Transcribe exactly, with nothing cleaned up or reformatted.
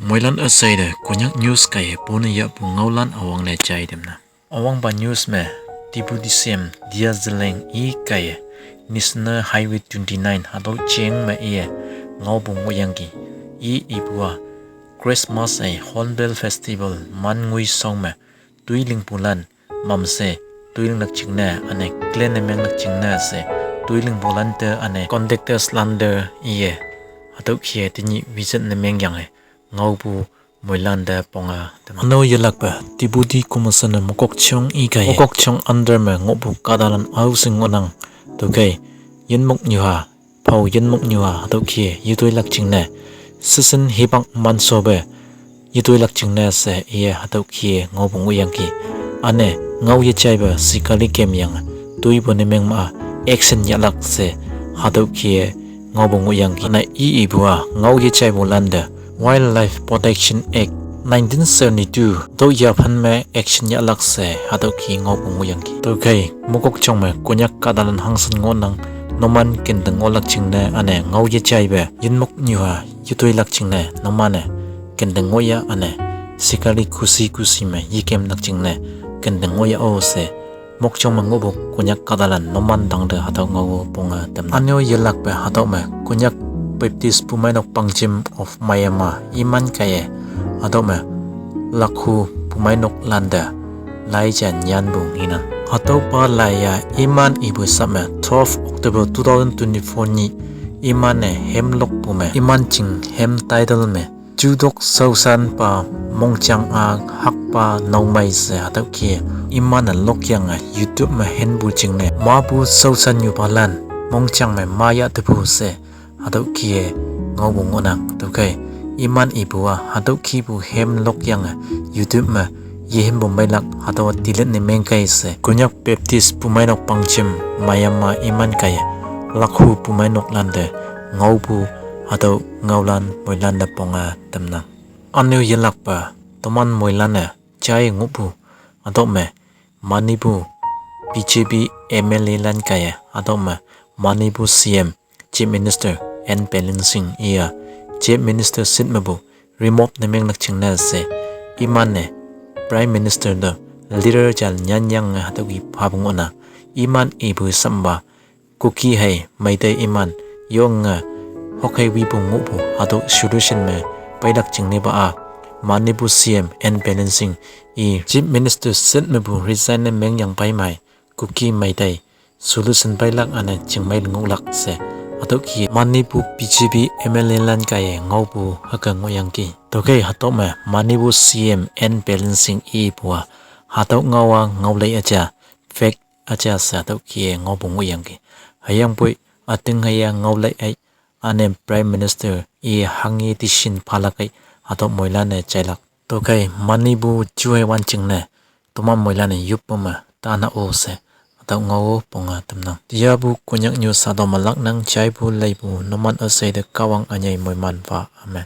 Moilan üsheite Konyak news kaiye pone yahpu ngaolan üwangne jai tamnang. Üwangpa news me, Deputy C M Diyazelang i kaiye National Highway twenty-nine hatüo jeng me iye ngaopu ngohyangki. I ipu-a Christmas hei Hornbill Festival man ngoi shong me toilingpulan mamshe toilinglak jingne üne clean ne menglak jingne she toilingpulante üne contractors lante iye hatüo kih-e tenyih visit ne mengyange ngaopu moilante ponge tamnang. Üne-o yelakpe Deputy Commissioner Mokokchung i kaiye Mokokchung under me ngohpu kahtalan aoshin ngohnang. Tüokhei yinmoknyu-a, phao yinmoknyu-a hatüo kih-e yetoilak jingne, session hipak manshope yetoilak jingne she iye hatüo kih-e ngaopu ngohyangki. Üne ngao yejaipe sikali kemyange toipu ne mengma-a action yahlak she hatüo kih-e ngaopu ngohyangki. Üne i ipu-a ngao yejaipulante Wildlife Protection Act nineteen seventy-two tüo yaphan me action yahlak she hatüo kih ngaopu ngohyangki. Tüokhei Mokokchung me Konyak kahtalan hangshin ngohnang, numan kente ngohlak jingne üne ngao yejaipe yinmoknyu-a yetoilak jingne numan-e kente ngohya üne sikali kusi kusi me yekemlak jingne kente ngohya-o she Mokokchung me ngohpu Konyak kahtalan numan tangte hatüo ngao ponge tamnang. Üne-o yelakpe hatüo me Konyak Baptist Bumeinok Pangjim of Myanmar iman kaiye hatüo me Lakhu Bumeinok lante lai ja nyanpu ngenang. Hatüopa lai-a iman ipu sap me twelve October two thousand twenty-four nyih iman-e hemlokpu me iman jing hem title me jutok shaoshanpa mongjang-a hakpa naomei she hatüo kih-e iman-e lokyange YouTube me henpu jingne mapu shaoshan nyupalan mongjang me ma yah tepu she hatüo kih-e ngaopu ngohnang. Tüokhei iman ipu-a hatüo kihpu hem lokyange YouTube me yehempu meilak hatüo delete ne mengkei she Konyak Baptist Bumeinok Pangjim Myanmar iman kaiye Lakhu Bumeinok lante ngaopu hatüo ngaolan moilante ponge tamnang. Üne-o yelakpe toman moilan-e jai ngohpu hatüo me Manipur B J P M L A lan kaiye hatüo me Manipur C M Chief Minister N Biren Singh iye Chief Minister seat mepu remove ne menglak jingne she iman-e Prime Minister te letter ja nyanyange hatüo kih phapu ngohnang. Iman ipu sap me Kuki hei Meitei iman yonge hokhei wipu ngohpu hatüo solution me peilak jingnepa-a Manipur C M N Biren Singh i Chief Minister seat mepu resign ne mengyang pei mei Kuki Meitei solution peilak üne chingmei ngohlak she hatüo kih Manipur B J P M L A lan kaiye ngaopu hüke ngohyangki. Tüokhei hatüo me Manipur C M N Biren Singh ipu-a hatüo ngao-a ngaolai üja fake üja she hatüo kih-e ngaopu ngohyangki. Hüyangpoi üting hüya ngaolai ei üne Prime Minister i hanghe decision phalak ei hatüo moilan-e jailak. Tüokhei Manipur juhei wan jingne toman moilan-e yoppu me tana-o she hatüo ngao ponge tamnang. Tiapu Konyak news hatüo me laknang. Jaipu leipu numan üsheite Kahwang ünyei moiman pha. Amen.